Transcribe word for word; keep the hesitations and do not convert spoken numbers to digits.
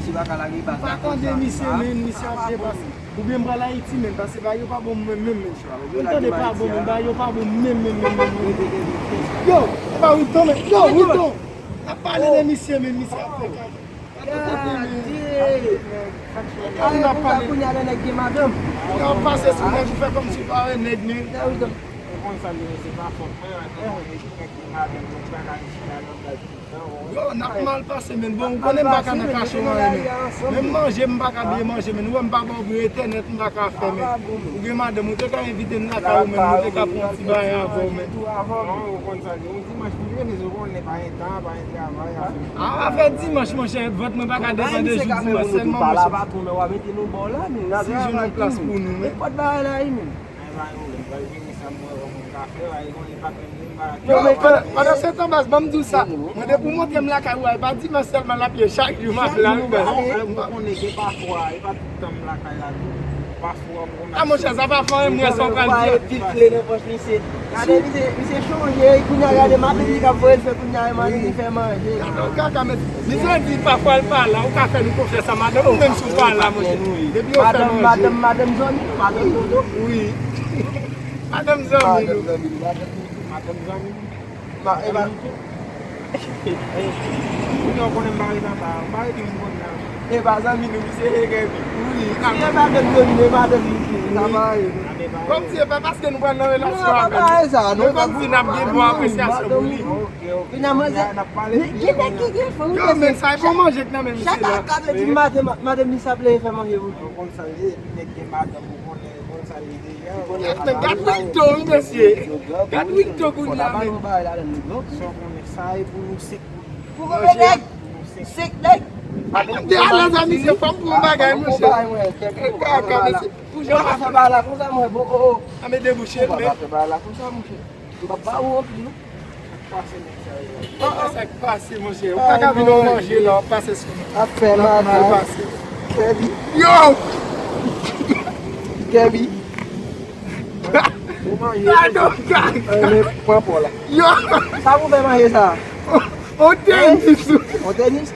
Ti baka lage baz la konsa. Pa tande misye, men, misye ap pase. Oubyen m pral Ayiti, men, pase ba yo pa bon menm, menm, menm. M tande pa bon, men ba yo pa bon menm, menm, menm, menm, menm. Yo, e pa Wilton, men. Yo, Wilton. N ap pale de misye, men, misye ap fè kaka. Gade. Gade, n ap pale. Kounye a lè nèg gen madanm. Yo, pase sou nèg, ou fè kòmsi ou pa wè nèg, men. Gade, Wilton. Ou konn sa, li se pa fòt mwen, an, se yon nèg ki gen madanm, nou pa ka chita nan baz. Yo, n ap mal pase, men. Bon, ou konnen m pa ka nan kache anyen, men. Menm manje, m pa ka byen manje, men. Ou wè m pa ba w bri entènèt, m pa ka fè, men. Ou gen madanm, ou te ka envite m lakay ou, men. Nou te ka pran yon ti bagay avè w, men. Non, ou konn sa, yon dimanch, m vini, ou konnen, pa gen tan, pa gen travay, afè. A, afè dimanch, monchè, vant mwen pa ka depann de jou dimanch sèlman, monchè. Si jwenn yon plas pou nou, men. Nenpòt bagay la, wi, men. Yo, men pandan, pandan se tan, baz, ban m di w sa. Mwen, depi w montre m lakay ou a, e pa dimanch sèlman l ap ye, chak jou m ap la, wi, baz. Ou konnen gen pafwa, e pa tout tan m lakay la tou. Pafwa, m konn... A, monchè, sa pa fè anyen, m wè sa w pral di a. Pil kle nan pòch misye. Gade, misye, misye chanje, kounye a gade, madanm li k ap voye l fè, kounye a, e madanm li fè manje. Gade yon kaka, men. Misye di pafwa l pa la, ou ka fè nou konfyans a madanm ou menm si w pa la, monchè. Depi yo fè manje. Madanm, madanm, madanm zanmi nou, madanm nou tou. Wi. Madanm zanmi nou. Madanm zanmi nou, madanm zanmi nou. Ma, e pa... Kounye a w konnen m pa ret anba, m pa ret yon moun nan. E pa zanmi nou, misye e gen wi. Si e madanm zanmi nou, e madanm misye. Sa pa ret. Kòmsi e pa paske nou pral nan relasyon avè l. Non, pa sa, non. Men kòmsi n ap gen bon apresyasyon pou li. Kounye a manzè, gen nèg ki gen fanm. Yo, men sa e bon manje k nan men misye la. Chak a katè di maten, madanm li sa ap leve fè manje pou li. Ou konn sa l ye, nèg gen madanm, ou konnen, ou konn sa l ye deja. Gad, men gad Wilton, wi, mesye. Gad Wilton kounye a, men. Sa w konnen, sa e pou nou senk moun. Pou konbyen nèg? Senk nèg. Madanm te alèz a misye, fò m pou yon bagay, mesye. E kaka, mesye. Pou jan w ap fè bagay la konsa, mwen, bon, oh, oh. A, men debouche l, men. Fè bagay la konsa, monchè. M pa ba ou anpil, non. Sa k pase, monchè? Ou pa ka vin nan manje la, w ap pase sou nou. Ap fè mal pase. Kèbi. Yo! Kèbi. Ou manje. Gade yon kaka. Pran pò la. Yo! Sa pou fè manje sa? On tenis. On tenis?